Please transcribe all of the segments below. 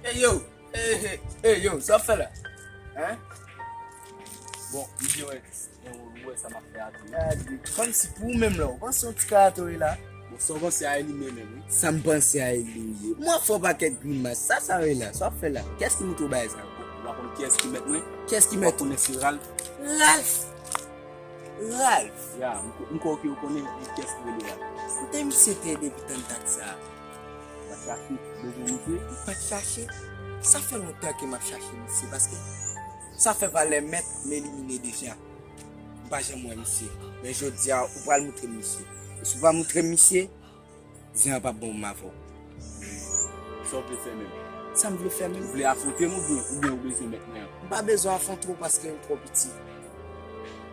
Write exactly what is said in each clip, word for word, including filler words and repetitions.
Ey yo! Ey, ey, ey, yo, sa w ap fè la? Hein? Bon, misye wè, wè sa m ap fè a tou. Gade, kòmsi pou ou menm la, ou panse yon ti karato ye la? Bon, sa w panse a Eli menm, wi? Sa m panse a Eli, wi. Mwen fè yon pakèt grimas. Sa, sa w ye la? Sa w ap fè la? Kiyès ki moutre w bagay sa yo? Ou pa konn kiyès ki mèt mwen? Kiyès ki mèt ou? Ou pa konnen se Ralph? Ralph! Ralph! Ya, m ko-, m kwè ke ou konnen kiyès ki rele Ralph. Kote misye te ye depi tann dat sa a? M pa t chache, bezwen misye. Ou pa t chache? Sa fè lontan ke m ap chache misye, paske sa fè valè mèt m elimine deja. M pa janm wè misye. Men jodi a, ou pral moutre m misye. E si w pa moutre m misye, zen an p ap bon pou m avè w. Sa w vle fè menm? Sa m vle fè menm? Ou vle afwonte m oubyen, oubyen ou bezwen mèt mwen an? M pa bezwen afwonte w paske m twò piti.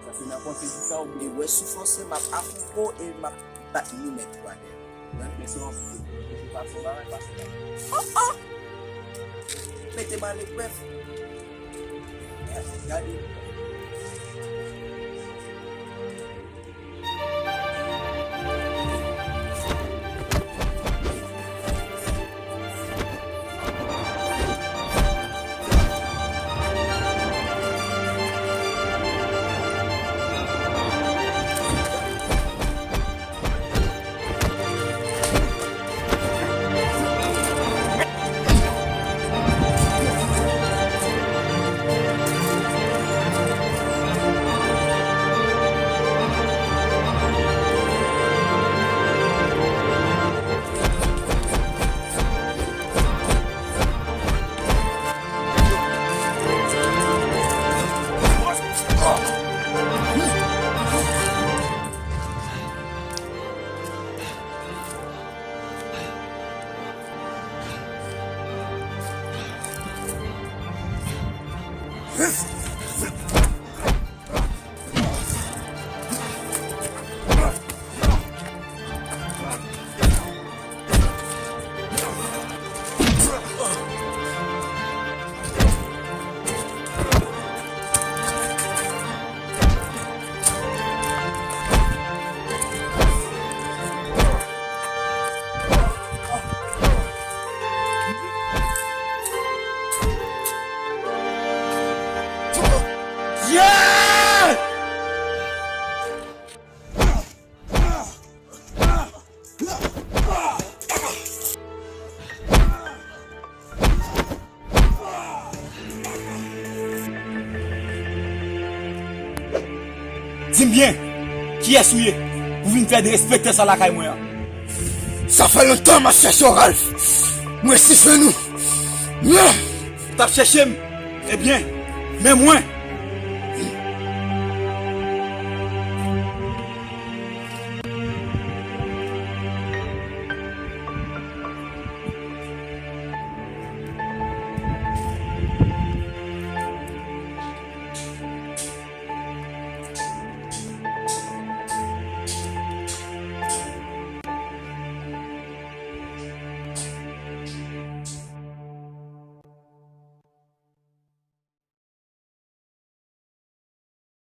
Sa se nan panse di sa oubyen? E wè si w fòse m ap afwonte w e m ap bat nou mèt ou atè. Men se yon, se fason bagay pase la. Oh, oh! Mete m aleprèv. Gade. Di m byen, kiyès ou ye pou vin fè derespektan sa lakay mwen an? Sa fè lontan m ap chèche w, Ralph. Mwen si jwenn ou. Ou t ap chèche m? Ebyen, men mwen.